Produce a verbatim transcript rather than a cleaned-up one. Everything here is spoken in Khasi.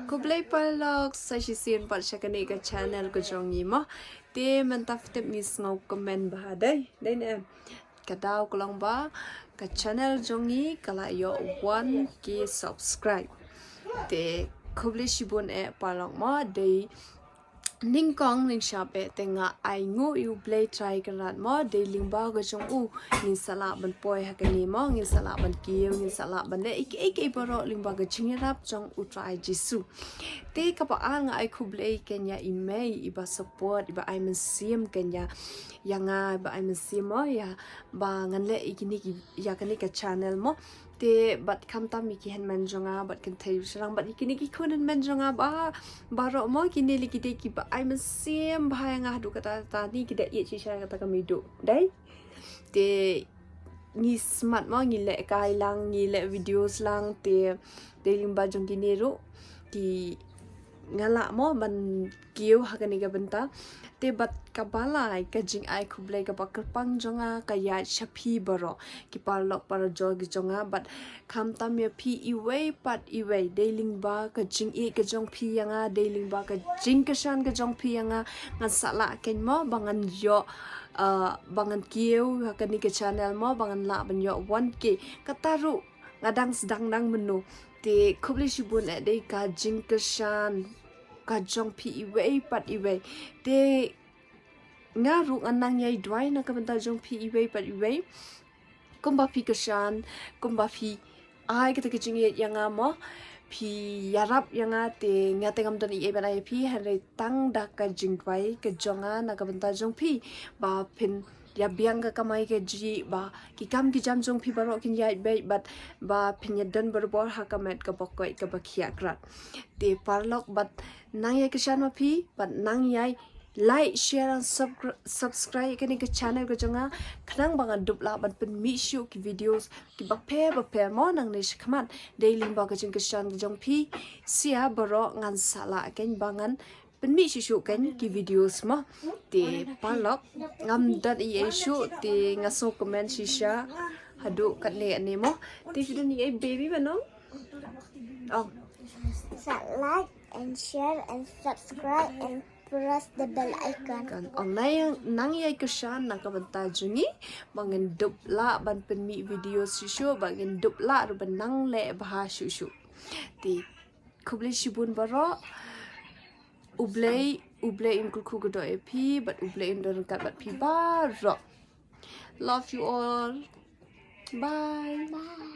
Khublei paralok sa shisien pat sha kane ka channel ka jong ngi mo. Te mynta phi tip ngi sngew kmen bha dei, dei ne em. Ka daw ka long ba ka channel jong ngi ka la ïoh one K subscribe. Te khublei shibun eh paralok mo, dei nyngkong nyngshap eh te nga ai nguh ïa U Blei Trai Kynrad mo, dei lyngba ka jong u ngin sa lah ban poi ha kane mo, ngin sa lah ban kiew, ngin sa lah ban leh ïa kiei kiei baroh lyngba ka jingïarap jong U Trai Jisu. Te kaba ar nga ai khublei keiñ ïa i mei iba support, iba ai mynsiem keiñ ïa, ïa nga, iba ai mynsiem mo ïa ba ngan leh ïa kine ki, ïa kane ka channel mo. Te bad khamtam ïa ki hynmen jong nga, bad kynthei shynrang, bad ïa kine ki khun hynmen jong nga ba, baroh mo, kine lei ki dei kiba ai mynsiem bha ïa nga haduh katta katta, ni ki dei ïeit shisha ïa kata ka meiduh. Dei? Te ngi smat mo, ngi leh kai lang, ngi leh videos lang, te dei lyngba jong kine ruh ki nga lah mo ban kiew ha kane ka bynta. Te bad kaba lai ka jingai khublei kaba kyrpang jong nga ka ïaid sha phi baroh ki paralok parajor ki jong nga, bad khamtam ïa phi iwei pat iwei, dei lyngba ka jingïeit ka jong phi ïa nga, dei lyngba ka jingkyrshan ka jong phi ïa nga, ngan sa lah keiñ mo ba ngan ïoh, uh, ba ngan kiew ha kane ka channel mo, ba ngan lah ban ïoh one K. Kata ruh nga dang sdang dang mynno. Te khublei shibun eh, dei ka jingkyrshan ka jong phi iwei pat iwei. Te nga ruh ngan nang ïai duwai na ka bynta jong phi iwei pat iwei. Kumba phi kyrshan, kumba phi ai kata ka jingïeit ïa nga mo, phi ïarap ïa nga, te nga te ngam don ei ei ban ai ïa phi, hynrei tang da ka jingduwai ka jong nga na ka bynta jong phi, ba phin ïa biang ka kamai kajih, ba ki kam ki jam jong phi baroh kin ïaid beit, bad ba phin ïa don barabor ha ka met kaba koit kaba khiah Kynrad. Te paralok bad nang ïai kyrshan ma phi, bad nang ïai like, share and subscri-, subscribe ïa kane ka channel ka jong nga, khnang ba ngan dup lah ban pynmih shuh ki videos kiba pher ba pher mo nangne shakhmat, dei lyngba ka jingkyrshan ka jong phi. Sha baroh ngan sa lah keiñ ba ngan pynmih shuh shuh keiñ ki videos mo. Te paralok, ngam don ei ei shuh, te nga sngew kmen shisha haduh katne katne mo. Te phi don ei ei baby ba nong? Oh. Sa like and share and subscribe and press the bell icon. Kan, ong nang ïai, nang ïai kyrshan na ka bynta jong ngi, ba ngin dup lah ban pynmih video shuh shuh, ba ngin dup lah ruh ban nang leh bha shuh shuh. Te khublei shibun baroh. U Blei, U Blei un kyrkhu kyrdoh ïa phi, bad U Blei un don ryngkat bad phi baroh. Love you all. Bye. Bye.